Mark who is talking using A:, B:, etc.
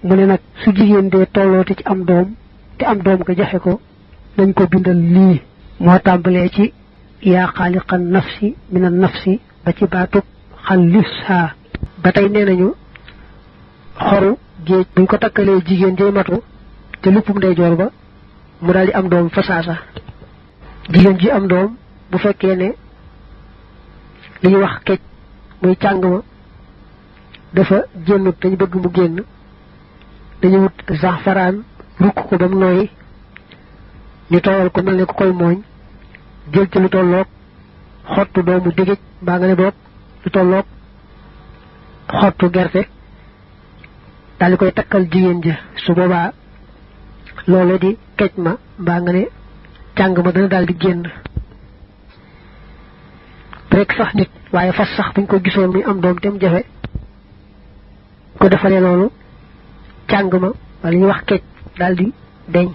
A: mu ne nag su jigéen dee tolloote ci am doom te am doom ko jafe ko dañ ko bindal lii moo tàmbalee ci yaa xaaliqan nafsi minan nafsi ba ci baatub xallisha ba tey nee nañu xoru géej buñ ko takkalee jigéen jay matu te luppum ndeyjoor ba mu daal di am doom fa saasa jigéen ji am doom bu fekkee ne li ñuy wax kecc muy càng ma dafa génnut dañu bëgg mu génn dañu wut zafaraan rukk ko ba mu nooy ñu tooyal ko mel ne ku koy mooñ jël ci lu tolloog xottu doomu digij mbaa nga ne boog lu tolloog xottu gerte daal di koy takkal jigéen ja su boobaa loolu di kecc ma mbaa nga ne càng ma dana daal di génn rek sax nit waaye fas sax buñ ko gisoon muy am doom tem jafe ko defalee loolu càng ma wala ñuy wax kecc daal di deñ